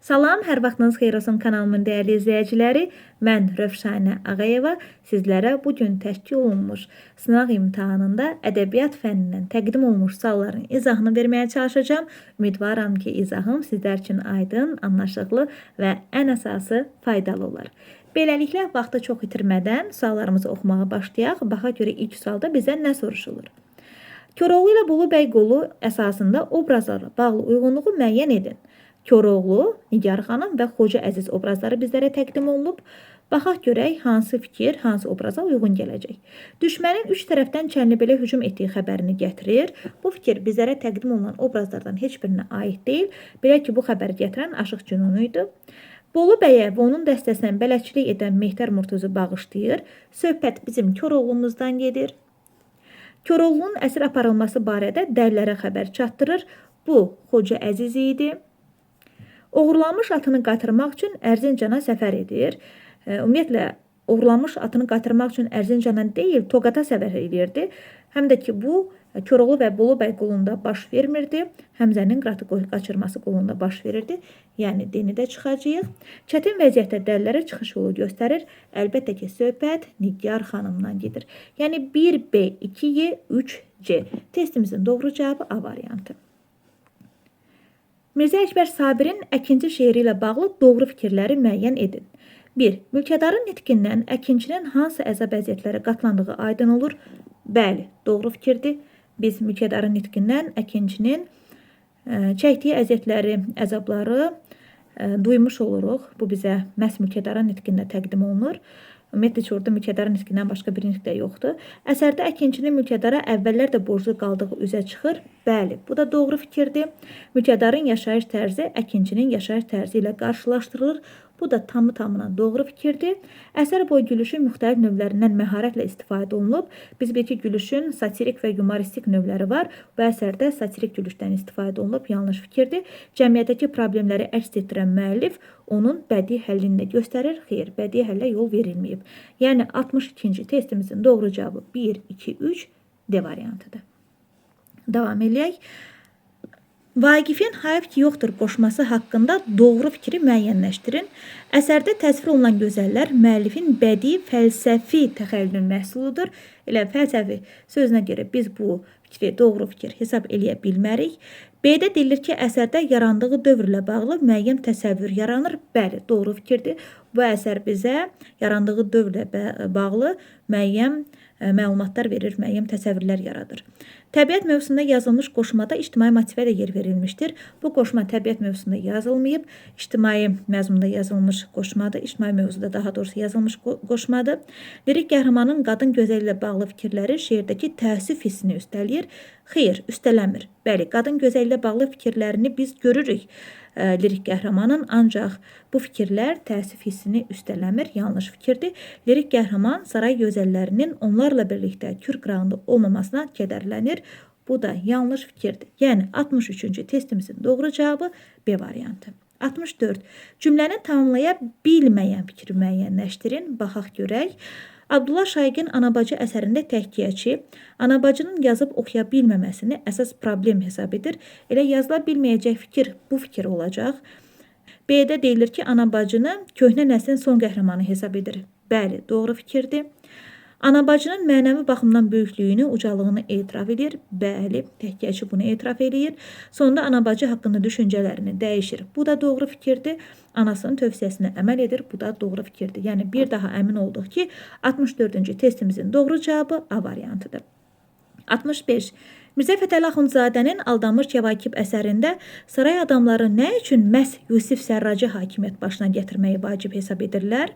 Salam, hər vaxtınız xeyir olsun kanalımın dəyərli izləyiciləri. Mən Rövşanə Ağayeva sizlərə bu gün təşkil olunmuş sınaq imtahanında ədəbiyyat fənnindən təqdim olunmuş sualların izahını verməyə çalışacağam. Ümidvaram ki, izahım sizlər üçün aydın, anlaşıqlı və ən əsası faydalı olar. Beləliklə, vaxtı çox itirmədən suallarımızı oxumağa başlayaq. Baxa görə ilk sualda bizdən nə soruşulur? Koroğlu ilə Bolu bəy qolu əsasında obrazlarla bağlı uyğunluğu müəyyən edin. Koroğlu, Nigar xanım və Xoca Əziz obrazları bizlərə təqdim olunub. Baxaq görək hansı fikir hansı obraza uyğun gələcək. Düşmənin üç tərəfdən Çənlibelə hücum etdiyi xəbərini gətirir. Bu fikir bizlərə təqdim olunan obrazlardan heç birinə aid deyil. Belə ki, bu xəbəri gətirən Aşıq Cünun idi. Bolu bəyə və onun dəstəsinə bələdçilik edən Mehtər Murtuzu bağışlayır. Söhbət bizim Koroğlumuzdan gedir. Koroğlunun əsir aparılması barədə dəlilərə xəbər çatdırır. Bu Xoca Əziz idi. Oğurlanmış atını qaytarmaq üçün Ərzincana səfər edir. Ümumiyyətlə oğurlanmış atını qaytarmaq üçün Ərzincana deyil, Toqata səfər edirdi. Həm də ki bu Koroğlu və Bolu bəy qolunda baş vermirdi. Həmzənin qıratı qaçırması qolunda baş verirdi. Yəni D-ni də çıxacağıq. Çətin vəziyyətdə dəlilərə çıxış yolu göstərir. Əlbəttə ki, söhbət Nigar xanımdan gedir. Yəni 1B, 2Y, 3C. Testimizin doğru cavabı A variantı. Mirzə Əkbər Sabirin Əkinçi şeiri ilə bağlı doğru fikirləri müəyyən edin. 1. Mülkədarın nitqindən əkinçinin hansı əzab əziyyətlərə qatlandığı aydın olur? Bəli, doğru fikirdir. Biz mülkədarın nitqindən əkinçinin çəkdiyi əziyyətləri, əzabları duymuş oluruq. Bu bizə məhz mülkədarın nitqində təqdim olunur. Ümumiyyətlə heç orada mülkədarın nitqindən başqa bir nitq də yoxdur. Əsərdə əkinçinin mülkədara əvvəllər də borclu qaldığı üzə çıxır. Bəli, bu da doğru fikirdir. Mülkədarın yaşayış tərzi əkinçinin yaşayış tərzi ilə qarşılaşdırılır. Bu da tamı tamına doğru fikirdir. Əsər boyu gülüşün müxtəlif növlərindən məharətlə istifadə olunub. Biz bilirik ki, gülüşün satirik və yumoristik növləri var. Bu əsərdə satirik gülüşdən istifadə olunub, yanlış fikirdir. Cəmiyyətdəki problemləri əks etdirən müəllif onun bədii həllini də göstərir. Xeyr, bədii həllə yol verilməyib. Yəni 62-ci testimizin doğru cavabı 1, 2, 3 D variantıdır. Davam eləyək. Vaqifin hayf ki yoxdur qoşması haqqında doğru fikri müəyyənləşdirin. Əsərdə təsvir olunan gözəllər müəllifin bədii fəlsəfi təxəyyülünün məhsuludur. Elə fəlsəfi sözünə görə biz bu fikri doğru fikir hesab eləyə bilmərik. B-də deyilir ki, əsərdə yarandığı dövrlə bağlı müəyyən təsəvvür yaranır. Bəli, doğru fikirdir. Bu əsər bizə yarandığı dövrlə bağlı müəyyən məlumatlar verir, müəyyən təsəvvürlər yaradır. Təbiət mövzusunda yazılmış qoşmada ictimai motivə də yer verilmişdir. Bu qoşma təbiət mövzusunda yazılmayıb, ictimai məzmunda yazılmış qoşmadır, ictimai mövzuda daha doğrusu yazılmış qoşmadır. Lirik qəhrəmanın qadın gözəli ilə bağlı fikirləri şeirdəki təəssüf hissini üstələyir. Xeyr, üstələmir. Bəli, qadın gözəli ilə bağlı fikirlərini biz görürük lirik qəhrəmanın, ancaq bu fikirlər təəssüf hissini üstələmir, yanlış fikirdir. Lirik qəhrəman saray gözəllərinin onlarla birlikdə Kür qırağında olmamasına kədərlənir. Bu da yanlış fikirdir. Yəni 63-cü testimizin doğru cavabı B variantı. 64. Cümləni tamamlaya bilməyən fikri müəyyənləşdirin. Baxaq görək. Abdullah Şaiqin Anabacı əsərində təhkiyəçi anabacının yazıb oxuya bilməməsini əsas problem hesab edir. Elə yazıla bilməyəcək fikir bu fikir olacaq. B-də deyilir ki, anabacını köhnə nəslin son qəhrəmanı hesab edir. Bəli, doğru fikirdir. Anabacının mənəvi baxımdan böyüklüyünü, ucalığını etiraf edir. Bəli, təhkiyəçi bunu etiraf eləyir. Sonda anabacı haqqında düşüncələrini dəyişir. Bu da doğru fikirdir. Anasının tövsiyəsinə əməl edir. Bu da doğru fikirdir. Yəni bir daha əmin olduq ki, 64-cü testimizin doğru cavabı A variantıdır. 65. Mirzə Fətəli Axundzadənin Aldanmış Kəvakib əsərində saray adamları nə üçün məhz Yusif Sərracı hakimiyyət başına gətirməyi vacib hesab edirlər?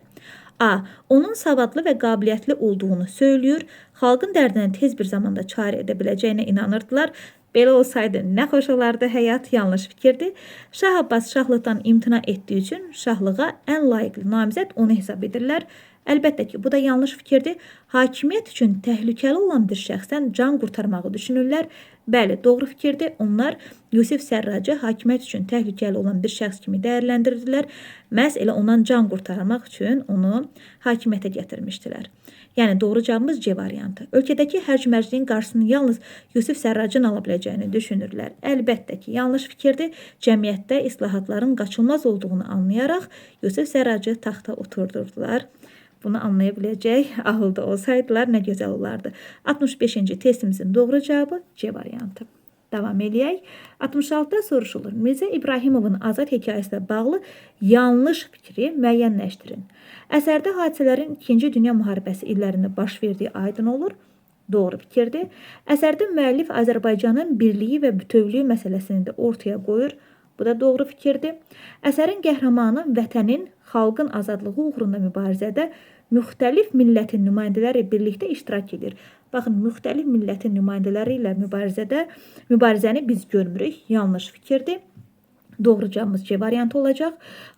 A. Onun savadlı və qabiliyyətli olduğunu söylüyor, xalqın dərdinə tez bir zamanda çarə edə biləcəyinə inanırdılar. Belə olsaydı nə xoş olardı həyat, yanlış fikirdir. Şah Abbas şahlıqdan imtina etdiyi üçün şahlığa ən layiqli namizəd onu hesab edirlər. Əlbəttə ki, bu da yanlış fikirdir. Hakimiyyət üçün təhlükəli olan bir şəxsdən can qurtarmağı düşünürlər. Bəli, doğru fikirdir. Onlar Yusif Sərracı hakimiyyət üçün təhlükəli olan bir şəxs kimi dəyərləndirirdilər. Məhz elə ondan can qurtarmaq üçün onu hakimiyyətə gətirmişdilər. Yəni doğru cavabımız C variantı. Ölkədəki hərc-mərcliyin qarşısını yalnız Yusif Sərracın ala biləcəyini düşünürlər. Əlbəttə ki, yanlış fikirdir. Cəmiyyətdə islahatların qaçılmaz olduğunu anlayaraq Yusif Sərracı taxta oturdurdular. Bunu anlaya biləcək ağılda olsaydılar nə gözəl olardı. 65-ci testimizin doğru cavabı C variantı. Davam eləyək. 66-da soruşulur. Mirzə İbrahimovun Azad hekayəsi ilə bağlı yanlış fikri müəyyənləşdirin. Əsərdə hadisələrin 2-ci Dünya müharibəsi illərində baş verdiyi aydın olur. Doğru fikirdir. Əsərdə müəllif Azərbaycanın birliyi və bütövlüyü məsələsini də ortaya qoyur. Bu da doğru fikirdir. Əsərin qəhrəmanı vətənin, xalqın azadlığı uğrunda mübarizədə müxtəlif millətin nümayəndələri birlikdə iştirak edir. Baxın, müxtəlif millətin nümayəndələri ilə mübarizəni biz görmürük. Yanlış fikirdir. Doğru cavabımız C variantı olacaq.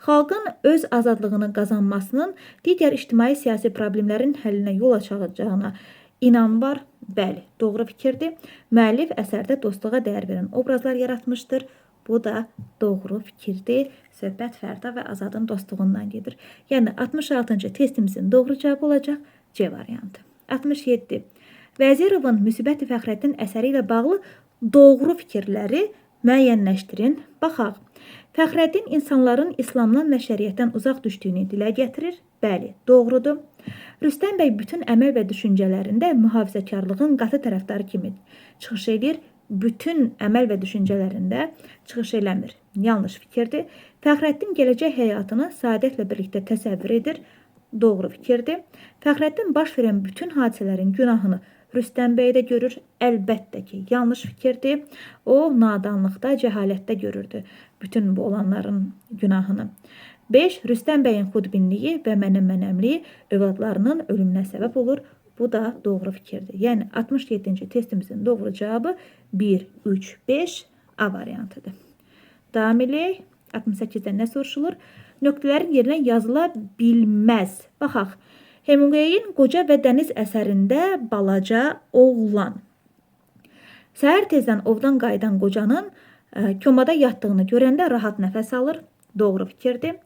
Xalqın öz azadlığını qazanmasının digər ictimai-siyasi problemlərin həllinə yol açacağına inam var. Bəli, doğru fikirdir. Müəllif əsərdə dostluğa dəyər verən obrazlar yaratmışdır. Bu da doğru fikirdir. Söhbət Fərda və Azadın dostluğundan gedir. Yəni 66-cı testimizin doğru cavabı olacaq C variantı. 67. Vəzirovun Müsibət-i Fəxrəddin əsəri ilə bağlı doğru fikirləri müəyyənləşdirin. Baxaq. Fəxrəddin insanların İslamdan və şəriətdən uzaq düşdüyünü dilə gətirir. Bəli, doğrudur. Rüstəm bəy bütün əməl və düşüncələrində mühafizəkarlığın qatı tərəfdarı kimi çıxış edir. Bütün əməl və düşüncələrində çıxış eləmir. Yanlış fikirdir. Fəxrəddin gələcək həyatını saadətlə birlikdə təsəvvür edir. Doğru fikirdir. Fəxrəddin baş verən bütün hadisələrin günahını Rüstəm bəydə görür. Əlbəttə ki, yanlış fikirdir. O, nadanlıqda, cəhalətdə görürdü bütün bu olanların günahını. 5. Rüstəm bəyin xudbinliyi və mənəm-mənəmliyi övladlarının ölümünə səbəb olur. Bu da doğru fikirdir. Yəni 67-ci testimizin doğru cavabı 1, 3, 5 A variantıdır. Davam eləyək. 68-də nə soruşulur? Nöqtələrin yerinə yazıla bilməz. Baxaq. Hemingway'in Qoca və Dəniz əsərində balaca oğlan. Səhər tezdən ovdan qayıdan qocanın komada yatdığını görəndə rahat nəfəs alır. Doğru fikirdir.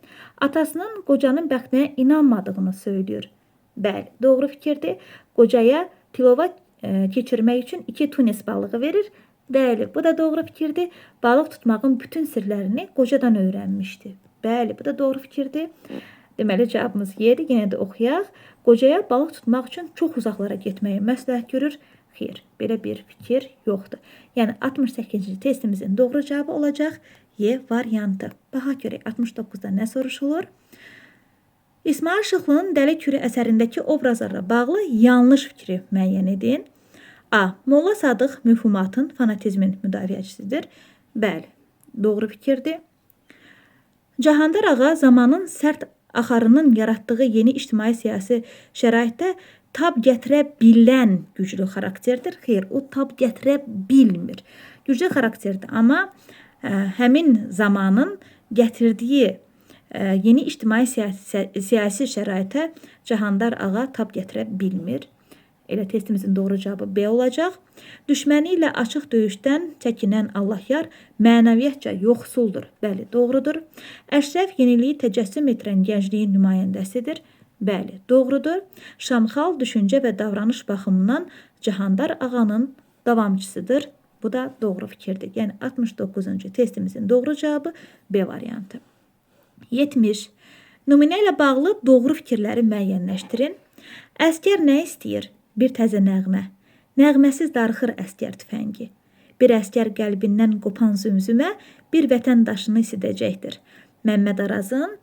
Atasının qocanın bəxtinə inanmadığını söylüyor. Bəli, doğru fikirdir. Qocaya tilova keçirmək üçün 2 tunis balığı verir. Bəli, bu da doğru fikirdir. Balıq tutmağın bütün sirlərini qocadan öyrənmişdi. Bəli, bu da doğru fikirdir. Deməli, cavabımız Y-dir. Yenə də oxuyaq. Qocaya balıq tutmaq üçün çox uzaqlara getməyi məsləhət görür. Xeyr, belə bir fikir yoxdur. Yəni 68-ci testimizin doğru cavabı olacaq Y variantı. Baxaq görək 69-da nə soruşulur? İsmayıl Şıxlının Dəli Kürü əsərindəki obrazlarla bağlı yanlış fikri müəyyən edin. A. Molla Sadıq müfhumatın, fanatizmin müdafiəçisidir. Bəli, doğru fikirdir. Cahandar ağa zamanın sərt axarının yaratdığı yeni ictimai-siyasi şəraitdə tab gətirə bilən güclü xarakterdir. Xeyr, o tab gətirə bilmir. Güclü xarakterdir, amma həmin zamanın gətirdiyi yeni ictimai siyasi şəraitə Cahandar ağa tab gətirə bilmir. Elə testimizin doğru cavabı B olacaq. Düşməni ilə açıq döyüşdən çəkinən Allahyar mənəviyyatca yoxsuldur. Bəli, doğrudur. Əşrəf yeniliyi təcəssüm etdirən gəncliyin nümayəndəsidir. Bəli, doğrudur. Şamxal düşüncə və davranış baxımından Cahandar ağanın davamçısıdır. Bu da doğru fikirdir. Yəni 69-cu testimizin doğru cavabı B variantı. 70. Nümunə ilə bağlı doğru fikirləri müəyyənləşdirin. Əskər nə istəyir? Bir təzə nəğmə. Nəğməsiz darıxır əskər tüfəngi. Bir əskər qəlbindən qopan zümzümə bir vətəndaşını isidəcəkdir. Məmməd Arazın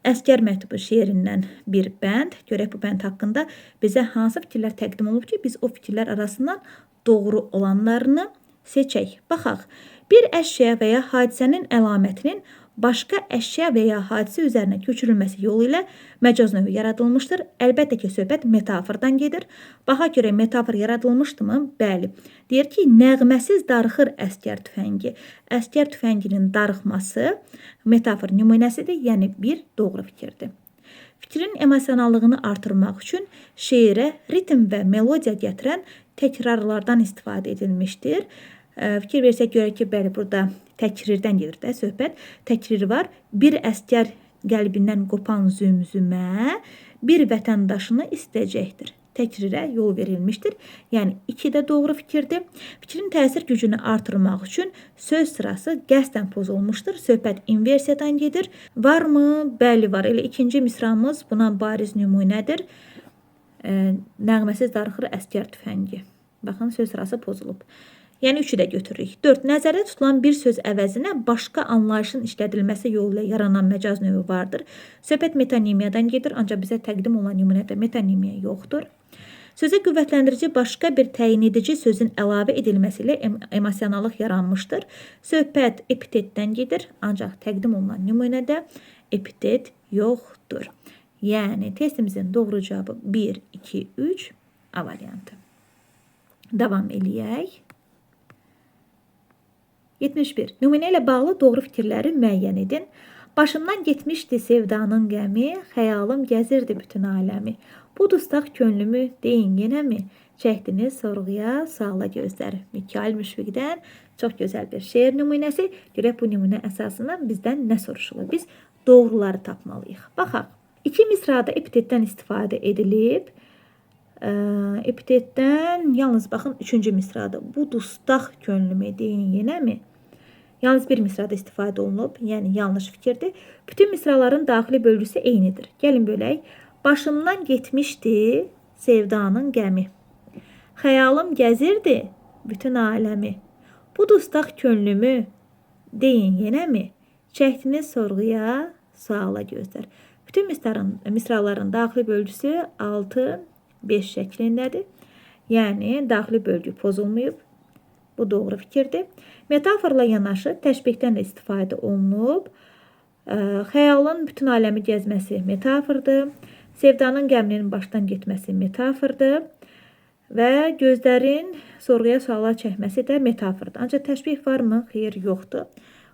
Əskər məktubu şeirindən bir bənd. Görək bu bənd haqqında bizə hansı fikirlər təqdim olunub ki, biz o fikirlər arasından doğru olanlarını seçək. Baxaq. Bir əşya və ya hadisənin əlamətinin başqa əşya və ya hadisə üzərinə köçürülməsi yolu ilə məcaz növü yaradılmışdır. Əlbəttə ki, söhbət metafordan gedir. Baxa görək metafor yaradılmışdımı? Bəli. Deyir ki, nəğməsiz darıxır əskər tüfəngi. Əskər tüfənginin darıxması metafor nümunəsidir, yəni bir doğru fikirdir. Fikrin emosionallığını artırmaq üçün şeirə ritm və melodiya gətirən təkrarlardan istifadə edilmişdir. Fikir versək görək ki, bəli, burada təkrirdən gedir də söhbət. Təkrir var. Bir əskər qəlbindən qopan zümzümə bir vətəndaşını istəyəcəkdir. Təkrirə yol verilmişdir. Yəni 2 də doğru fikirdir. Fikrin təsir gücünü artırmaq üçün söz sırası qəsdən pozulmuşdur. Söhbət inversiyadan gedir. Varmı? Bəli, var. Elə ikinci misramız buna bariz nümunədir. Nəğməsiz darıxır əskər tüfəngi. Baxın, söz sırası pozulub. Yəni 3-ü də götürürük. 4. Nəzərdə tutulan bir söz əvəzinə başqa anlayışın işlədilməsi yolu ilə yaranan məcaz növü vardır. Söhbət metonimiyadan gedir, ancaq bizə təqdim olunan nümunədə metonimiya yoxdur. Sözə qüvvətləndirici başqa bir təyin edici sözün əlavə edilməsi ilə emosionallıq yaranmışdır. Söhbət epitetdən gedir, ancaq təqdim olunan nümunədə epitet yoxdur. Yəni testimizin doğru cavabı 1, 2, 3 A variantı. Davam eləyək. 71. Nümunə ilə bağlı doğru fikirləri müəyyən edin. Başımdan getmişdi sevdanın qəmi, xəyalım gəzirdi bütün aləmi. Bu dustaq könlümü deyin yenəmi? Çəkdiniz sorğuya, suala gözlər. Mikail Müşfiqdən çox gözəl bir şeir nümunəsi. Görək bu nümunə əsasında bizdən nə soruşulur? Biz doğruları tapmalıyıq. Baxaq. İki misrada epitetdən istifadə edilib. Epitetdən yalnız baxın 3-cü misrada. Bu dustaq könlümü deyin yenəmi? Yalnız bir misrada istifadə olunub, yəni yanlış fikirdir. Bütün misraların daxili bölgüsü eynidir. Gəlin bölək. Başımdan getmişdi sevdanın qəmi. Xəyalım gəzirdi bütün aləmi. Bu dustaq könlümü deyin yenəmi? Çəkdiniz sorğuya, suala gözlər. Bütün misraların daxili bölgüsü 6, 5 şəklindədir. Yəni daxili bölgü pozulmayıb. Bu doğru fikirdir. Metaforla yanaşı təşbihdən də istifadə olunub. Xəyalın bütün aləmi gəzməsi metafordur. Sevdanın qəminin başdan getməsi metafordur. Və gözlərin sorğuya suala çəkməsi də metafordur. Ancaq təşbih varmı? Xeyr, yoxdur.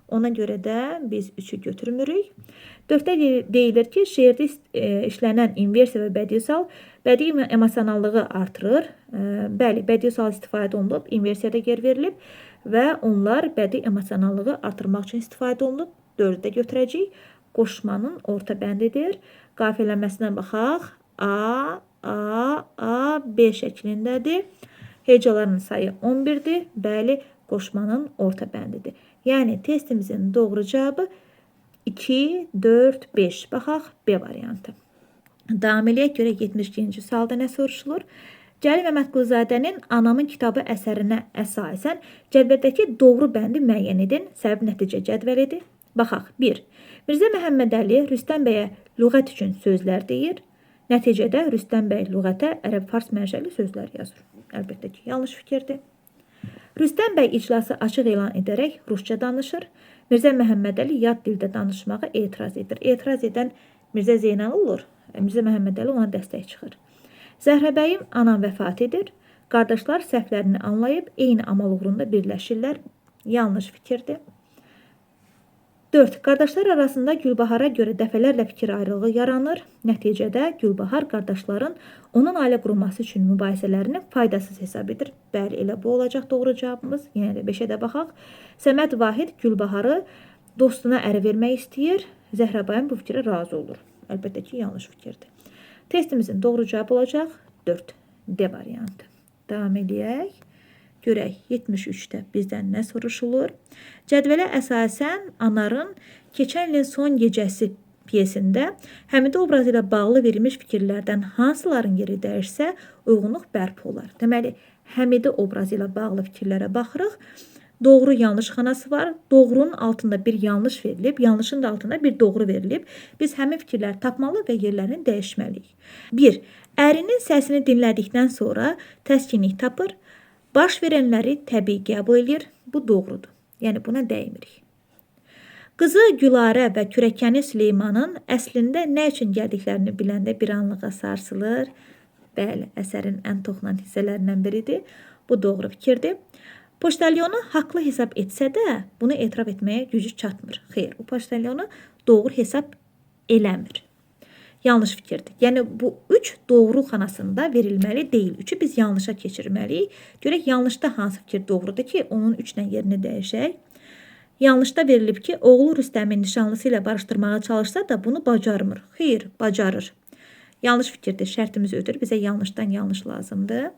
Ona görə də biz 3-ü götürmürük. 4-də deyilir ki, şeirdə işlənən inversiya və bədii sual bədii emosionallığı artırır. Bəli, bədii sual istifadə olunub, inversiyada yer verilib və onlar bədii emosionallığı artırmaq üçün istifadə olunub. 4-ü də götürəcəyik. Qoşmanın orta bəndidir. Qafiyələnməsinə baxaq. A, A, A, B şəklindədir. Hecaların sayı 11-dir. Bəli, qoşmanın orta bəndidir. Yəni testimizin doğru cavabı 2, 4, 5. Baxaq B variantı. Davam eləyək görək 72-ci sualda nə soruşulur? Cəlil Məmmədquluzadənin Anamın kitabı əsərinə əsasən cədvəldəki doğru bəndi müəyyən edin. Səbəb nəticə cədvəlidir. Baxaq. 1. Mirzə Məhəmmədəli Rüstəm bəyə lüğət üçün sözlər deyir. Nəticədə Rüstəm bəy lüğətə ərəb-fars mənşəli sözlər yazır. Əlbəttə ki, yanlış fikirdir. Rüstəm bəy iclası açıq elan edərək rusca danışır. Mirzə Məhəmmədəli yad dildə danışmağa etiraz edir. Etiraz edən Mirzə Zeynal olur. Mirzə Məhəmmədəli ona dəstək çıxır. Zəhrəbəyim anam vəfat edir. Qardaşlar səhvlərini anlayıb eyni amal uğrunda birləşirlər. Yanlış fikirdir. 4. Qardaşlar arasında Gülbahara görə dəfələrlə fikir ayrılığı yaranır. Nəticədə Gülbahar qardaşların onun ailə qurması üçün mübahisələrini faydasız hesab edir. Bəli, elə bu olacaq doğru cavabımız. Yenə də 5-ə də baxaq. Səməd Vahid Gülbaharı dostuna ərə vermək istəyir. Zəhrəbayım bu fikrə razı olur. Əlbəttə ki, yanlış fikirdir. Testimizin doğru cavabı olacaq 4. D variantı. Davam eləyək. Görək 73-də bizdən nə soruşulur? Cədvələ əsasən Anarın Keçən ilin son gecəsi pyesində Həmidə obrazı ilə bağlı verilmiş fikirlərdən hansıların yeri dəyişsə, uyğunluq bərpa olar. Deməli, Həmidə obrazı ilə bağlı fikirlərə baxırıq. Doğru yanlış xanası var. Doğrunun altında bir yanlış verilib, yanlışın da altında bir doğru verilib. Biz həmin fikirləri tapmalı və yerlərini dəyişməliyik. 1. Ərinin səsini dinlədikdən sonra təskinlik tapır. Baş verənləri təbii qəbul edir. Bu doğrudur. Yəni buna dəymirik. Qızı Gülarə və kürəkəni Süleymanın əslində nə üçün gəldiklərini biləndə bir anlığa sarsılır. Bəli, əsərin ən toxunan hissələrindən biridir. Bu doğru fikirdir. Poçtalyonu haqlı hesab etsə də, bunu etiraf etməyə gücü çatmır. Xeyr, o poçtalyonu doğru hesab eləmir. Yanlış fikirdir. Yəni bu 3 doğru xanasında verilməli deyil. 3-ü biz yanlışa keçirməliyik. Görək yanlışda hansı fikir doğrudur ki, onun 3 ilə yerini dəyişək. Yanlışda verilib ki, oğlu Rüstəmin nişanlısı ilə barışdırmağa çalışsa da bunu bacarmır. Xeyr, bacarır. Yanlış fikirdir. Şərtimiz ödür. Bizə yanlışdan yanlış lazımdır.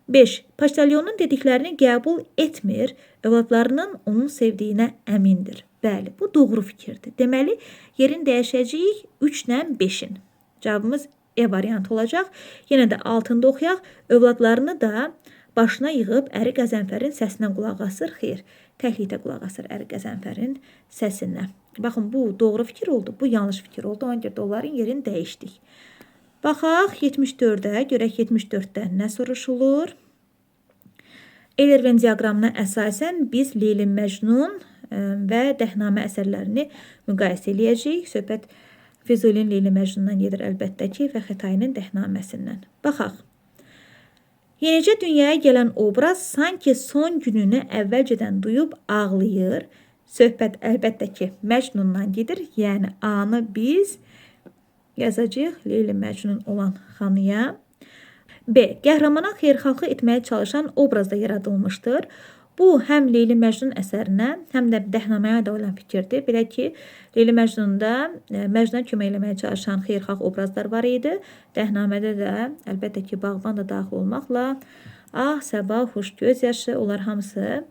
5. Poçtalyonun dediklərini qəbul etmir, övladlarının onun sevdiyinə əmindir. Bəli, bu doğru fikirdir. Deməli, yerini dəyişəcəyik 3 ilə 5-in. Cavabımız E variantı olacaq. Yenə də altında oxuyaq. Övladlarını da başına yığıb əri Qəzənfərin səsinə qulaq asır. Xeyr, təklikdə qulaq asır əri Qəzənfərin səsinə. Baxın, bu doğru fikir oldu, bu yanlış fikir oldu. Ona görə də onların yerini dəyişdik. Baxaq 74-ə, görək 74-də nə soruşulur? Euler-Venn diaqramına əsasən biz Leyli Məcnun və Dəhnamə əsərlərini müqayisə eləyəcəyik. Söhbət Füzulinin Leyli Məcnundan gedir əlbəttə ki və Xətainin Dəhnaməsindən. Baxaq. Yenicə dünyaya gələn obraz sanki son gününü əvvəlcədən duyub ağlayır. Söhbət əlbəttə ki Məcnundan gedir. Yəni A-nı biz yazacağıq Leyli Məcnun olan xanaya. B. Qəhrəmana xeyirxahlıq etməyə çalışan obrazda yaradılmışdır. Bu, həm Leyli Məcnun əsərinə, həm də Dəhnaməyə də olan fikirdir. Belə ki, Leyli Məcnunda Məcnuna kömək eləməyə çalışan xeyirxah obrazlar var idi. Dəhnamədə də əlbəttə ki, bağban da daxil olmaqla ah, səba, xuş, göz yaşı, onlar hamısı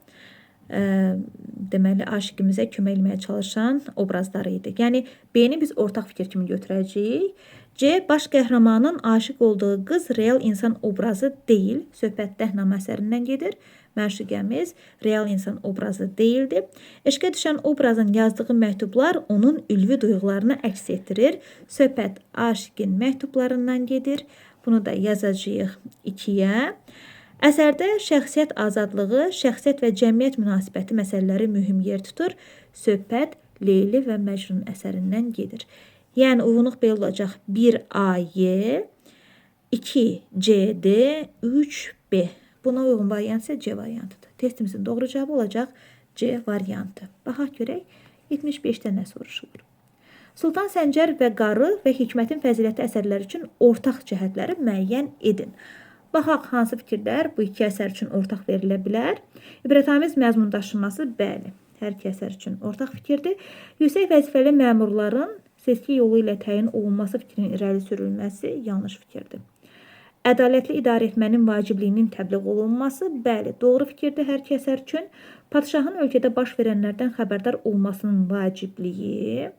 deməli, aşiqimizə kömək eləməyə çalışan obrazları idi. Yəni, B-ni biz ortaq fikir kimi götürəcəyik. C. Baş qəhrəmanın aşiq olduğu qız real insan obrazı deyil. Söhbət Dəhnamə əsərindən gedir. Məşuqəmiz real insan obrazı deyildi. Eşqə düşən obrazın yazdığı məktublar onun ülvi duyğularını əks etdirir. Söhbət aşiqin məktublarından gedir. Bunu da yazacağıq 2-yə. Əsərdə şəxsiyyət azadlığı, şəxsiyyət və cəmiyyət münasibəti məsələləri mühüm yer tutur. Söhbət Leyli və Məcnun əsərindən gedir. Yəni, uyğunluq belə olacaq 1AY, 2CD, 3B. Buna uyğun variant isə C variantıdır. Testimizin doğru cavabı olacaq C variantı. Baxaq görək 75-də nə soruşulur? Sultan Səncər və Qarı və Hikmətin fəziləti əsərləri üçün ortaq cəhətləri müəyyən edin. Baxaq hansı fikirlər bu iki əsər üçün ortaq verilə bilər. İbrətamiz məzmun daşınması, bəli, hər iki əsər üçün ortaq fikirdir. Yüksək vəzifəli məmurların seçki yolu ilə təyin olunması fikrinin irəli sürülməsi yanlış fikirdir. Ədalətli idarə etmənin vacibliyinin təbliğ olunması, bəli, doğru fikirdir hər iki əsər üçün. Padşahın ölkədə baş verənlərdən xəbərdar olmasının vacibliyi,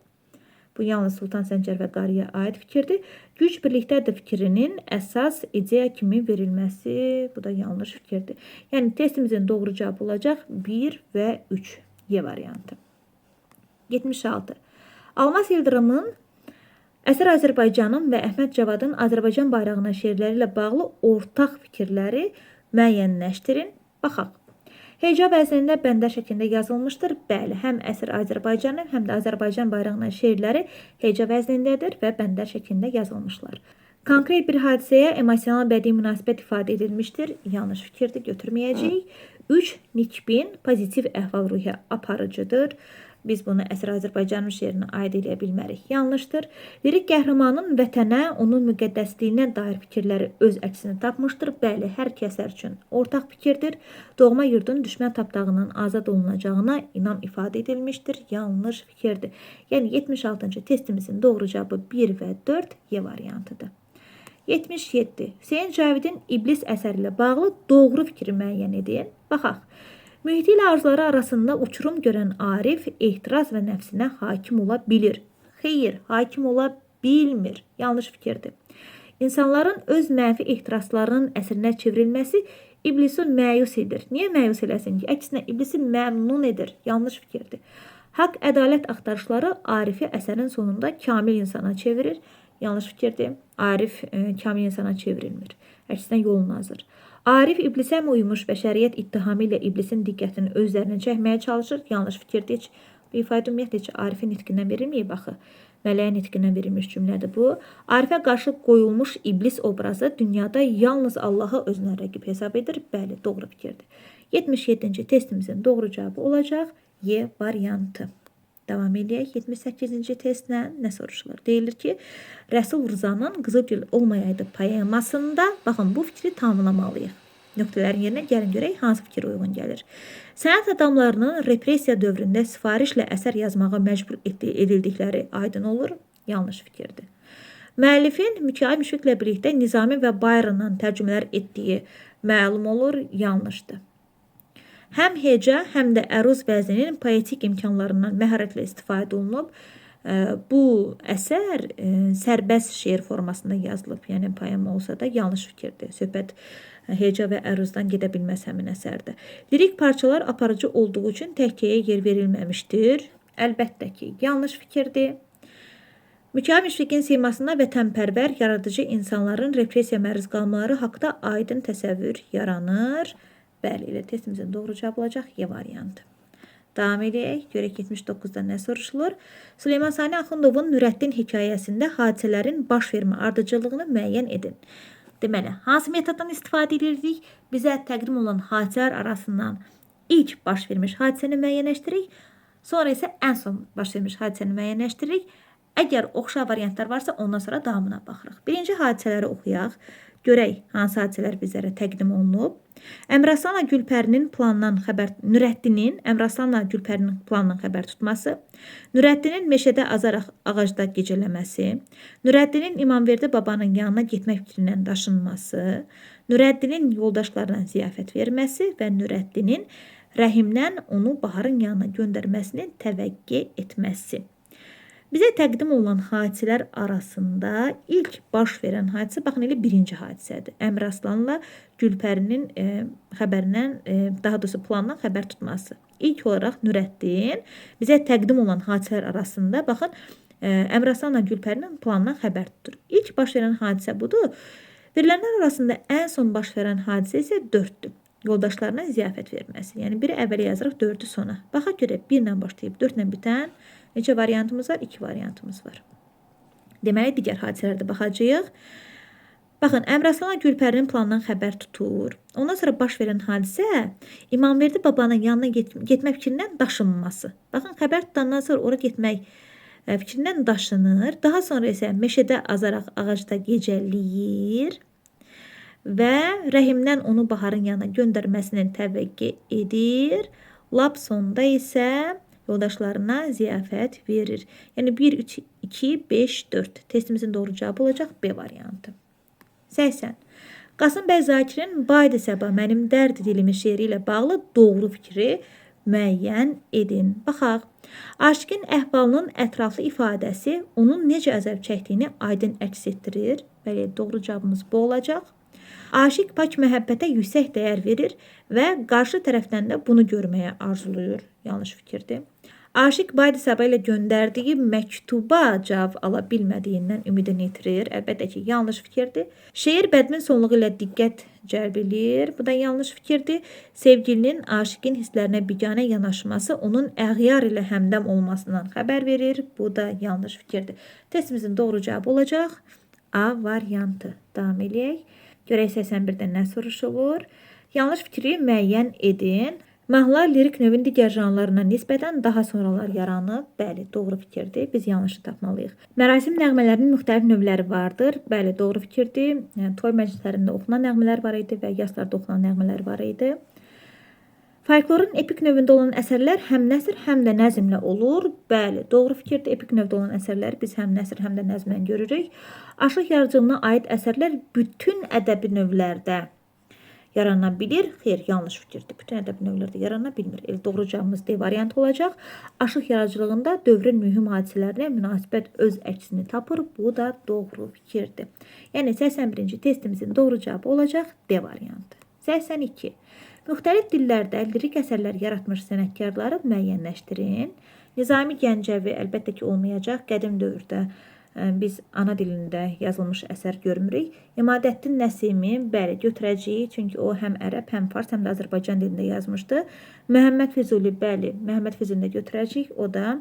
bu yalnız Sultan Səncər və Qarıya aid fikirdir. Güc birlikdədir fikrinin əsas ideya kimi verilməsi, bu da yanlış fikirdir. Yəni, testimizin doğru cavabı olacaq 1 və 3 Y variantı. 76. Almaz Yıldırımın Əsər Azərbaycanın və Əhməd Cavadın Azərbaycan bayrağına şeirləri ilə bağlı ortaq fikirləri müəyyənləşdirin. Baxaq. Heca vəznində bəndər şəklində yazılmışdır. Bəli, həm Əsər Azərbaycanın, həm də Azərbaycan bayrağına şeirləri heca vəznindədir və bəndər şəklində yazılmışlar. Konkret bir hadisəyə emosional bədii münasibət ifadə edilmişdir. Yanlış fikirdir, götürməyəcəyik. 3. Nikbin pozitiv əhval-ruhiyyə aparıcıdır. Biz bunu Əsər Azərbaycanın şeirinə aid eləyə bilmərik. Yanlışdır. Lirik qəhrəmanın vətənə, onun müqəddəsliyinə dair fikirləri öz əksini tapmışdır. Bəli, hər iki əsər üçün ortaq fikirdir. Doğma yurdun düşmən tapdağından azad olunacağına inam ifadə edilmişdir. Yanlış fikirdir. Yəni, 76-cı testimizin doğru cavabı 1 və 4 Y variantıdır. 77. Hüseyn Cavidin İblis əsəri ilə bağlı doğru fikri müəyyən edin. Baxaq. Mühiti ilə arzuları arasında uçurum görən Arif ehtiraz və nəfsinə hakim ola bilir. Xeyr, hakim ola bilmir. Yanlış fikirdir. İnsanların öz mənfi ehtiraslarının əsrinə çevrilməsi iblisi məyus edir. Niyə məyus eləsin ki? Əksinə, iblisi məmnun edir. Yanlış fikirdir. Haqq, ədalət axtarışları Arifi əsərin sonunda kamil insana çevirir. Yanlış fikirdir. Arif kamil insana çevrilmir. Əksinə yolunu azır. Arif iblisə mi uymuş bəşəriyyət ittihamı ilə iblisin diqqətini özlərinə çəkməyə çalışır. Yanlış fikirdir. Heç bu ifadə ümumiyyətlə heç Arifin nitqindən verilməyib axı. Mələyin nitqindən verilmiş cümlədir bu. Arifə qarşı qoyulmuş iblis obrazı dünyada yalnız Allahı özünə rəqib hesab edir. Bəli, doğru fikirdir. 77-ci testimizin doğru cavabı olacaq Y variantı. Davam eləyək. 78-ci testlə nə soruşulur? Deyilir ki, Rəsul Rzanın Qızılgül olmayaydı poemasında, baxın, bu fikri tamamlamalıyıq. Nöqtələrin yerinə gəlin görək hansı fikir uyğun gəlir. Sənət adamlarının repressiya dövründə sifarişlə əsər yazmağa məcbur edildikləri aydın olur. Yanlış fikirdir. Müəllifin Mikail Müşfiqlə birlikdə Nizami və Byrondan tərcümələr etdiyi məlum olur. Yanlışdır. Həm heca, həm də əruz vəzninin poetik imkanlarından məharətlə istifadə olunub. Bu əsər sərbəst şeir formasında yazılıb. Yəni poema olsa da yanlış fikirdir. Söhbət heca və əruzdan gedə bilməz həmin əsərdə. Lirik parçalar aparıcı olduğu üçün təhkəyə yer verilməmişdir. Əlbəttə ki, yanlış fikirdir. Mikail Müşfiqin simasında vətənpərvər, yaradıcı insanların repressiya məruz qalmaları haqda aydın təsəvvür yaranır. Bəli, elə testimizin doğru cavabı olacaq Y variantı. Davam edək. Görək 79-da nə soruşulur? Süleyman Sani Axundovun Nurəddin hekayəsində hadisələrin baş vermə ardıcıllığını müəyyən edin. Deməli, hansı metoddan istifadə edirdik? Bizə təqdim olunan hadisələr arasından ilk baş vermiş hadisəni müəyyənləşdiririk. Sonra isə ən son baş vermiş hadisəni müəyyənləşdiririk. Əgər oxşar variantlar varsa, ondan sonra davamına baxırıq. Birinci hadisələri oxuyaq. Görək hansı hadisələr bizlərə təqdim olunub. Əmraslanla Gülpərinin planından xəbər, Nurəddinin Əmraslanla Gülpərinin planından xəbər tutması, Nurəddinin meşədə azaraq ağacda gecələməsi, Nurəddinin İmamverdi babanın yanına getmək fikrindən daşınması, Nurəddinin yoldaşlarına ziyafət verməsi və Nurəddinin Rəhimdən onu Baharın yanına göndərməsini təvəqqe etməsi. Bizə təqdim olunan hadisələr arasında ilk baş verən hadisə, baxın elə birinci hadisədir. Əmraslanla Gülpərinin xəbərindən, daha doğrusu plandan xəbər tutması. İlk olaraq Nurəddin bizə təqdim olunan hadisələr arasında, baxın, Əmraslanla Gülpərinin plandan xəbər tutur. İlk baş verən hadisə budur. Verilənlər arasında ən son baş verən hadisə isə 4-dür. Yoldaşlarına ziyafət verməsi. Yəni biri əvvələ yazırıq, 4-ü sona. Baxa görə 1 ilə başlayıb 4 ilə bitən neçə variantımız var? 2 variantımız var. Deməli, digər hadisələrdə baxacağıq. Baxın, Əmraslanla Gülpərinin planından xəbər tutur. Ondan sonra baş verən hadisə İmamverdi babanın yanına getmək fikrindən daşınması. Baxın, xəbər tutandan sonra ora getmək fikrindən daşınır. Daha sonra isə meşədə azaraq ağacda gecəliyir və Rəhimdən onu Baharın yanına göndərməsini təvəqqe edir. Lap sonda isə yoldaşlarına ziyafət verir. Yəni 1, 3, 2, 5, 4. Testimizin doğru cavabı olacaq B variantı. 80. Qasım bəy Zakirin Baydı Səba mənim dərd dilimi şeiri ilə bağlı doğru fikri müəyyən edin. Baxaq. Aşiqin əhvalının ətraflı ifadəsi onun necə əzab çəkdiyini aydın əks etdirir. Bəli, doğru cavabımız bu olacaq. Aşiq pak məhəbbətə yüksək dəyər verir və qarşı tərəfdən də bunu görməyə arzulayır. Yanlış fikirdir. Aşiq Baydı Səba ilə göndərdiyi məktuba cavab ala bilmədiyindən ümidini itirir. Əlbəttə ki, yanlış fikirdir. Şeir bədmin sonluğu ilə diqqət cəlb eləyir. Bu da yanlış fikirdir. Sevgilinin aşiqin hisslərinə biganə yanaşması onun əğyar ilə həmdəm olmasından xəbər verir. Bu da yanlış fikirdir. Testimizin doğru cavabı olacaq A variantı. Davam eləyək. Görək 81-də nə soruşulur? Yanlış fikri müəyyən edin. Mahnılar lirik növün digər janrlarına nisbətən daha sonralar yaranıb. Bəli, doğru fikirdir. Biz yanlışı tapmalıyıq. Mərasim nəğmələrinin müxtəlif növləri vardır. Bəli, doğru fikirdir. Yəni, toy məclislərində oxunan nəğmələr var idi və yaslarda oxunan nəğmələr var idi. Folklorun epik növündə olan əsərlər həm nəsr, həm də nəzmlə olur. Bəli, doğru fikirdir. Epik növdə olan əsərləri biz həm nəsr, həm də nəzmlə görürük. Aşıq yaradıcılığına aid əsərlər bütün ədəbi növlərdə yarana bilir. Xeyr, yanlış fikirdir. Bütün ədəbi növlərdə yarana bilmir. Elə doğru cavabımız D variantı olacaq. Aşıq yaradıcılığında dövrün mühüm hadisələrinə münasibət öz əksini tapır. Bu da doğru fikirdir. Yəni 81-ci testimizin doğru cavabı olacaq D variantı. 82. Müxtəlif dillərdə lirik əsərlər yaratmış sənətkarları müəyyənləşdirin. Nizami Gəncəvi əlbəttə ki olmayacaq. Qədim dövrdə biz ana dilində yazılmış əsər görmürük. İmadəddin Nəsimi, bəli, götürəcəyik. Çünki o həm ərəb, həm fars, həm də Azərbaycan dilində yazmışdı. Məhəmməd Füzuli, bəli, Məhəmməd Füzulini də götürəcəyik. O da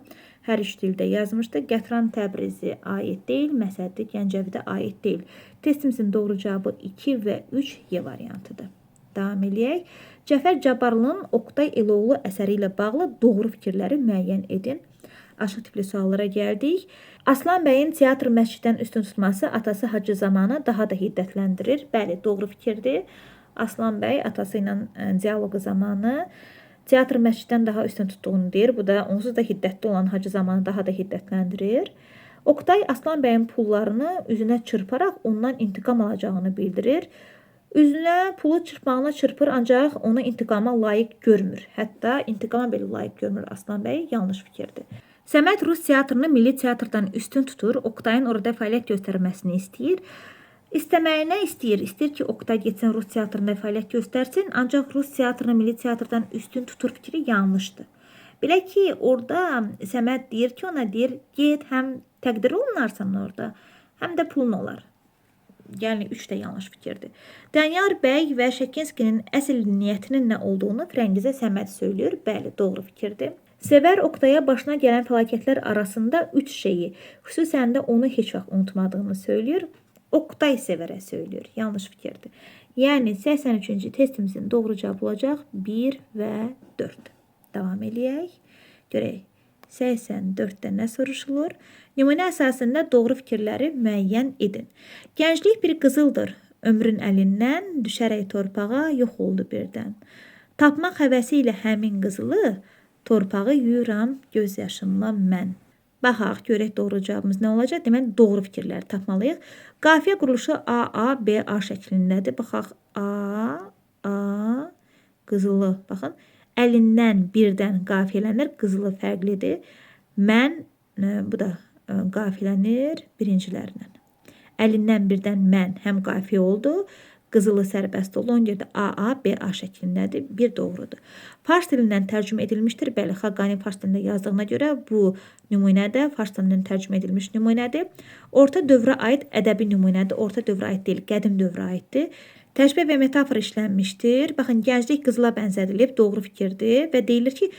hər üç dildə yazmışdı. Qətran Təbrizi aid deyil, Məsəddi Gəncəvi də aid deyil. Testimizin doğru cavabı 2 və 3 Y variantıdır. Davam eləyək. Cəfər Cabbarlının Oqtay Eloğlu əsəri ilə bağlı doğru fikirləri müəyyən edin. Aşıq tipli suallara gəldik. Aslan bəyin teatr məsciddən üstün tutması atası Hacı Zamanı daha da hiddətləndirir. Bəli, doğru fikirdir. Aslan bəy atası ilə dialoqu zamanı teatr məsciddən daha üstün tutduğunu deyir. Bu da onsuz da hiddətli olan Hacı Zamanı daha da hiddətləndirir. Oqtay Aslan bəyin pullarını üzünə çırparaq ondan intiqam alacağını bildirir. Üzünə pulu çırpmağına çırpır, ancaq onu intiqama layiq görmür. Hətta intiqama belə layiq görmür Aslan bəy. Yanlış fikirdir. Səməd Rus teatrını milli teatrdan üstün tutur. Oqtayın orada fəaliyyət göstərməsini istəyir. İstəməyinə istəyir. İstəyir ki, Oqtay getsin Rus teatrında fəaliyyət göstərsin, ancaq Rus teatrını milli teatrdan üstün tutur fikri yanlışdır. Belə ki, orada Səməd deyir ki, ona deyir, get həm təqdir olunarsan orada, həm də pulun olar. Yəni 3 də yanlış fikirdir. Danyar bəy və Şekinskinin əsl niyyətinin nə olduğunu Firəngizə Səməd söylüyor. Bəli, doğru fikirdir. Sevər Oqtaya başına gələn fəlakətlər arasında 3 şeyi, xüsusən də onu heç vaxt unutmadığını söylüyor. Oqtay Sevərə söylüyor. Yanlış fikirdir. Yəni 83-cü testimizin doğru cavabı olacaq 1 və 4. Davam eləyək. Görək. 84-də nə soruşulur? Nümunə əsasında doğru fikirləri müəyyən edin. Gənclik bir qızıldır. Ömrün əlindən düşərək torpağa yox oldu birdən. Tapmaq həvəsi ilə həmin qızılı torpağı yuyuram göz yaşımla mən. Baxaq, görək doğru cavabımız nə olacaq? Deməli, doğru fikirləri tapmalıyıq. Qafiyə quruluşu A, A, B, A şəklindədir. Baxaq, A, A, qızılı. Baxın, əlindən birdən qafiyələnir. Qızılı fərqlidir. Mən, bu da qafiyələnir birincilərlə. Əlindən birdən mən həm qafiyə oldu, qızılı sərbəst oldu. Ona görə də A, A, B, A şəklindədir. Bir doğrudur. Fars dilindən tərcümə edilmişdir. Bəli, Xaqani fars dilində yazdığına görə bu nümunə də fars dilindən tərcümə edilmiş nümunədir. Orta dövrə aid ədəbi nümunədir. Orta dövrə aid deyil, qədim dövrə aiddir. Təşbih və metafor işlənmişdir. Baxın, gənclik qızıla bənzədilib, doğru fikirdir və deyilir ki,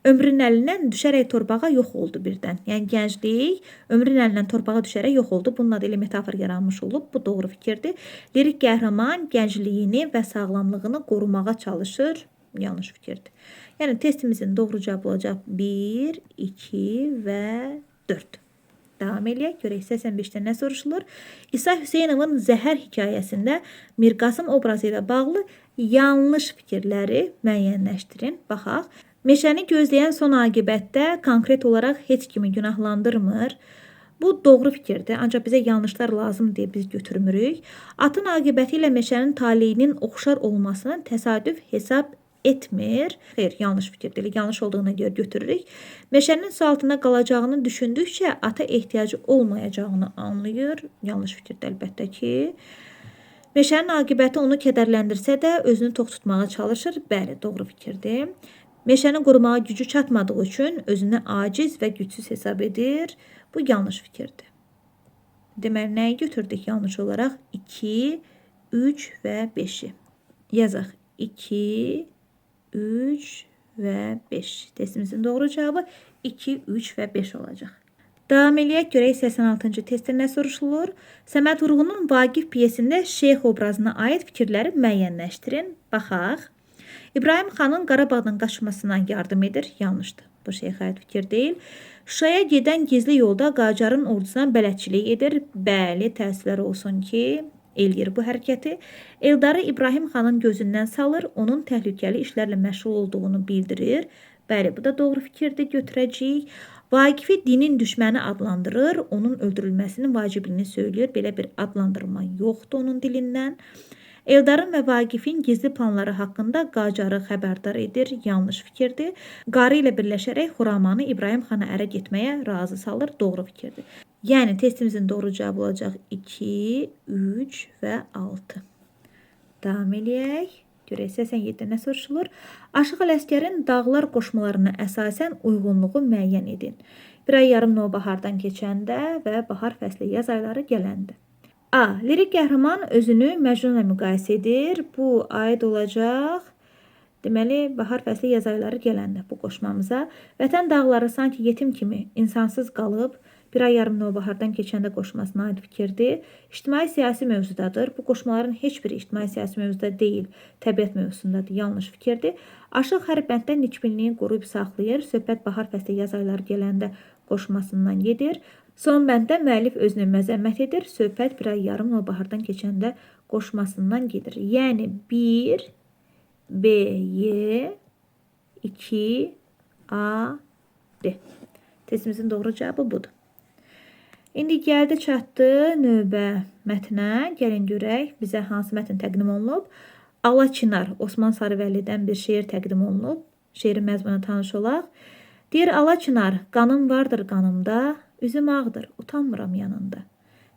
ömrün əlindən düşərək torpağa yox oldu birdən. Yəni gənclik ömrün əlindən torpağa düşərək yox oldu. Bununla da elə metafor yaranmış olub. Bu doğru fikirdir. Lirik qəhrəman gəncliyini və sağlamlığını qorumağa çalışır. Yanlış fikirdir. Yəni testimizin doğru cavabı olacaq 1, 2 və 4. Davam eləyək. Görək 85-də nə soruşulur? İsa Hüseynovun Zəhər hekayəsində Mirqasım obrazı ilə bağlı yanlış fikirləri müəyyənləşdirin. Baxaq. Meşəni gözləyən son aqibətdə konkret olaraq heç kimi günahlandırmır. Bu doğru fikirdir, ancaq bizə yanlışlar lazım deyə biz götürmürük. Atın aqibəti ilə meşənin taleyinin oxşar olmasını təsadüf hesab etmir. Xeyr, yanlış fikirdir. Yanlış olduğuna görə götürürük. Meşənin su altında qalacağını düşündükcə ata ehtiyacı olmayacağını anlayır. Yanlış fikirdir əlbəttə ki. Meşənin aqibəti onu kədərləndirsə də özünü tox tutmağa çalışır. Bəli, doğru fikirdir. Meşəni qorumağa gücü çatmadığı üçün özünü aciz və gücsüz hesab edir. Bu yanlış fikirdir. Deməli, nəyi götürdük yanlış olaraq? 2, 3 və 5-i. Yazaq. 2, 3 və 5. Testimizin doğru cavabı 2, 3 və 5 olacaq. Davam eləyək, görək 86-cı testdə nə soruşulur? Səməd Vurğunun Vaqif pyesində şeyx obrazına aid fikirləri müəyyənləşdirin. Baxaq. İbrahim xanın Qarabağdan qaçmasına yardım edir. Yanlışdır. Bu şeyxə aid fikir deyil. Şuşaya gedən gizli yolda Qacarın ordusuna bələdçilik edir. Bəli, təəssüflər olsun ki, eləyir bu hərəkəti. Eldarı İbrahim xanın gözündən salır, onun təhlükəli işlərlə məşğul olduğunu bildirir. Bəli, bu da doğru fikirdir, götürəcəyik. Vaqifi dinin düşməni adlandırır, onun öldürülməsinin vacibliyini söylüyor. Belə bir adlandırma yoxdur onun dilindən. Eldarın və Vaqifin gizli planları haqqında Qacarı xəbərdar edir. Yanlış fikirdir. Qarı ilə birləşərək Xuramanı İbrahim xana ərə getməyə razı salır. Doğru fikirdir. Yəni testimizin doğru cavabı olacaq 2, 3 və 6. Davam eləyək. Görək 87-də nə soruşulur? Aşıq Ələsgərin dağlar qoşmalarına əsasən uyğunluğu müəyyən edin. Bir ay yarım Növbahardan keçəndə və bahar fəsli yaz ayları gələndə. A. Lirik qəhrəman özünü Məcnunla müqayisə edir. Bu aid olacaq. Deməli, bahar fəsli yaz ayları gələndə bu qoşmamıza. Vətən dağları sanki yetim kimi insansız qalıb. Bir ay yarım Növbahardan keçəndə qoşmasına aid fikirdir. İctimai-siyasi mövzudadır. Bu qoşmaların heç biri ictimai-siyasi mövzuda deyil, təbiət mövzusundadır. Yanlış fikirdir. Aşıq hər bənddə nikbinliyi qoruyub saxlayır. Söhbət bahar fəsli yaz ayları gələndə qoşmasından gedir. Son bənddə müəllif özünü məzəmmət edir. Söhbət bir ay yarım növbəhardan keçəndə qoşmasından gedir. Yəni 1, B, Y, 2, A, D. Testimizin doğru cavabı budur. İndi gəldi çatdı növbə mətnə. Gəlin görək bizə hansı mətn təqdim olunub. Ala Çınar, Osman Sarıvəlidən bir şeir təqdim olunub. Şeirin məzmununa tanış olaq. Deyir, Ala Çınar, qanım vardır qanımda, üzüm ağdır, utanmıram yanında.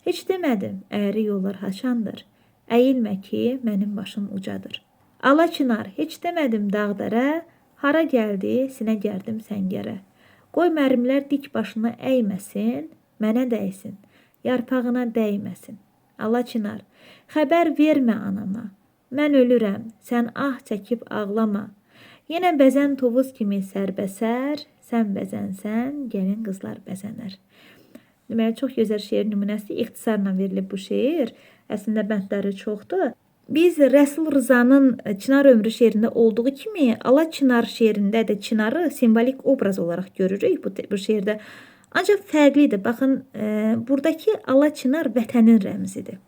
Heç demədim, əyri yollar haçandır. Əyilmə ki, mənim başım ucadır. Ala Çınar, heç demədim dağ dərə, hara gəldi, sinə gərdim səngərə. Qoy mərmilər dik başını əyməsin, mənə dəysin, yarpağına dəyməsin. Ala Çınar, xəbər vermə anama, mən ölürəm, sən ah çəkib ağlama. Yenə bəzən tovuz kimi sərbəsər, sən bəzənsən, gəlin qızlar bəzənər. Deməli, çox gözəl şeir nümunəsi ixtisarla verilib bu şeir. Əslində, bəndləri çoxdur. Biz Rəsul Rzanın Çınar ömrü şeirində olduğu kimi Ala Çınar şeirində də Çınarı simvolik obraz olaraq görürük bu şeirdə. Ancaq fərqlidir. Baxın, buradakı Ala Çınar vətənin rəmzidir.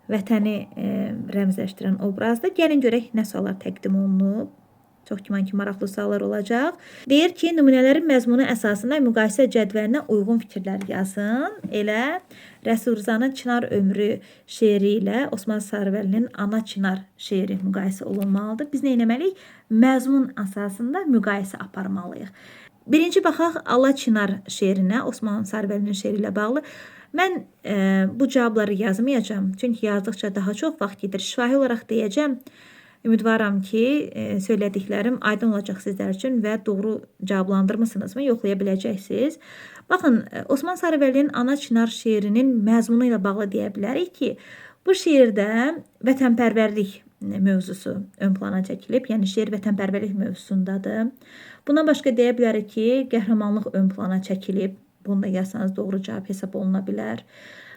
Vətəni rəmzləşdirən obrazdır. Gəlin görək nə suallar təqdim olunub. Çox güman ki, maraqlı suallar olacaq. Deyir ki, nümunələrin məzmunu əsasında müqayisə cədvəlinə uyğun fikirlər yazın. Elə Rəsul Rzanın Çınar ömrü şeiri ilə Osman Sarıvəlinin Ana Çınar şeiri müqayisə olunmalıdır. Biz nə etməliyik? Məzmun əsasında müqayisə aparmalıyıq. Birinci baxaq Ala Çınar şeirinə, Osman Sarıvəlinin şeiri ilə bağlı. Mən bu cavabları yazmayacağam. Çünki yazdıqca daha çox vaxt gedir. Şifahi olaraq deyəcəm. Ümidvaram ki, söylədiklərim aydın olacaq sizlər üçün və doğru cavablandırmısınızmı, yoxlaya biləcəksiniz. Baxın, Osman Sarıvəlinin Ana Çınar şeirinin məzmunu ilə bağlı deyə bilərik ki, bu şeirdə vətənpərvərlik mövzusu ön plana çəkilib. Yəni, şeir vətənpərvərlik mövzusundadır. Bundan başqa deyə bilərik ki, qəhrəmanlıq ön plana çəkilib. Bunu da yazsanız doğru cavab hesab oluna bilər.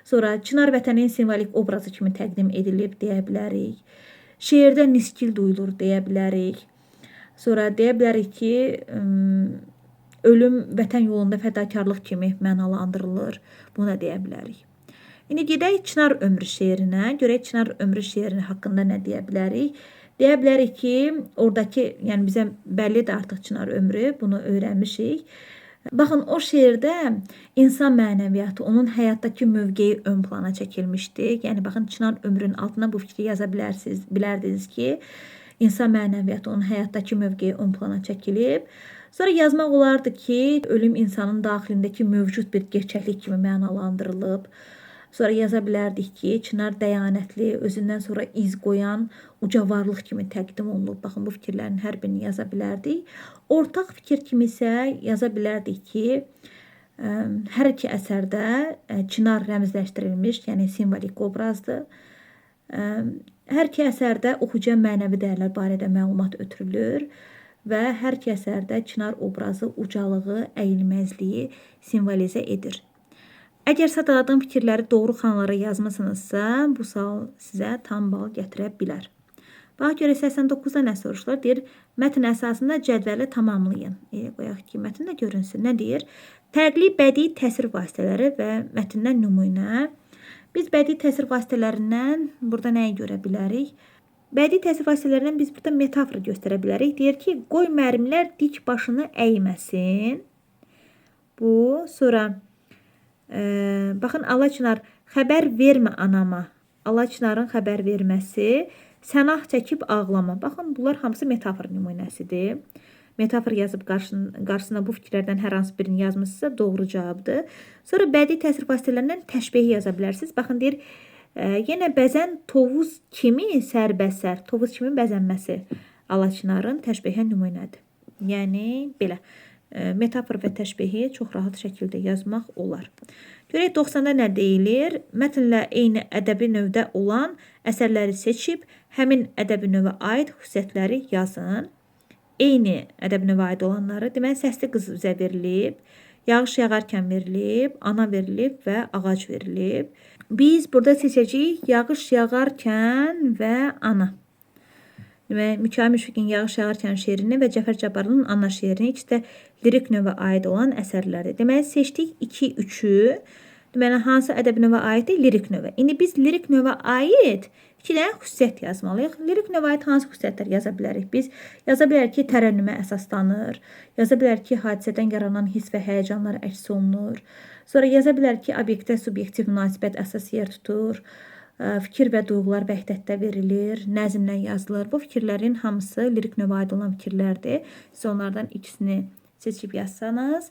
Sonra Çınar vətənin simvolik obrazı kimi təqdim edilib deyə bilərik. Şeirdə niskil duyulur deyə bilərik. Sonra deyə bilərik ki, ölüm vətən yolunda fədakarlıq kimi mənalandırılır. Bunu da deyə bilərik. İndi gedək Çınar ömrü şeirinə. Görək Çınar ömrü şeiri haqqında nə deyə bilərik? Deyə bilərik ki, oradakı, yəni bizə bəllidir artıq Çınar ömrü, bunu öyrənmişik. Baxın, o şeirdə insan mənəviyyatı, onun həyatdakı mövqeyi ön plana çəkilmişdi. Yəni, baxın, Çınar ömrünün altına bu fikri yaza bilərsiniz, bilərdiniz ki, insan mənəviyyatı, onun həyatdakı mövqeyi ön plana çəkilib. Sonra yazmaq olardı ki, ölüm insanın daxilindəki mövcud bir gerçəklik kimi mənalandırılıb. Sonra yaza bilərdik ki, Çınar dəyanətli, özündən sonra iz qoyan uca varlıq kimi təqdim olunub. Baxın, bu fikirlərin hər birini yaza bilərdik. Ortaq fikir kimi isə yaza bilərdik ki, hər iki əsərdə Çınar rəmzləşdirilmiş, yəni simvolik obrazdır. Hər iki əsərdə oxucuya mənəvi dəyərlər barədə məlumat ötürülür və hər iki əsərdə Çınar obrazı ucalığı, əyilməzliyi simvolizə edir. Əgər sadaladığım fikirləri doğru xanalara yazmısınızsa, bu sual sizə tam bal gətirə bilər. Bax, görək 89-da nə soruşulur? Deyir, mətn əsasında cədvəli tamamlayın. Qoyaq ki, mətn də görünsün. Nə deyir? Fərqli bədii təsir vasitələri və mətndən nümunə. Biz bədii təsir vasitələrindən burada nəyi görə bilərik? Bədii təsir vasitələrindən biz burada metafor göstərə bilərik. Deyir ki, qoy mərmilər dik başını əyməsin. Bu, sonra... Baxın, Ala Çınar, xəbər vermə anama. Ala Çınarın xəbər verməsi, sən ah çəkib ağlama. Baxın, bunlar hamısı metafor nümunəsidir. Metafor yazıb qarşısına bu fikirlərdən hər hansı birini yazmışsınızsa doğru cavabdır. Sonra bədii təsir vasitələrindən təşbehi yaza bilərsiniz. Baxın, deyir, yenə bəzən tovuz kimi sərbəsər, tovuz kimi bəzənməsi Ala Çınarın təşbehə nümunədir. Yəni, belə. Metafor və təşbehi çox rahat şəkildə yazmaq olar. Görək 90-da nə deyilir? Mətnlə eyni ədəbi növdə olan əsərləri seçib, həmin ədəbi növə aid xüsusiyyətləri yazın. Eyni ədəbi növə aid olanları, deməli, səsli qız bizə verilib, yağış yağarkən verilib, ana verilib və ağac verilib. Biz burada seçəcəyik yağış yağarkən və ana. Deməli, Mikail Müşfiqin Yağış yağarkən şeirini və Cəfər Cabbarlının Ana şeirini, ikisi də lirik növə aid olan əsərlərdir. Deməli, seçdik 2, 3-ü. Deməli, hansı ədəbi növə aiddir? Lirik növə. İndi biz lirik növə aid 2 dənə xüsusiyyət yazmalıyıq. Lirik növə aid hansı xüsusiyyətlər yaza bilərik? Biz yaza bilərik ki, tərənnümə əsaslanır. Yaza bilərik ki, hadisədən yaranan hiss və həyəcanlar əks olunur. Sonra yaza bilərik ki, obyektə subyektiv münasibət əsas yer tutur. Fikir və duyğular vəhdətdə verilir, nəzmlə yazılır. Bu fikirlərin hamısı lirik növə aid olan fikirlərdir. Siz onlardan ikisini seçib yazsanız,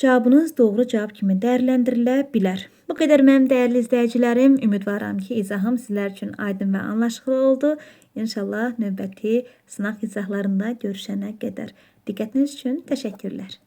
cavabınız doğru cavab kimi dəyərləndirilə bilər. Bu qədər mənim dəyərli izləyicilərim. Ümidvaram ki, izahım sizlər üçün aydın və anlaşıqlı oldu. İnşallah növbəti sınaq izahlarında görüşənə qədər. Diqqətiniz üçün təşəkkürlər.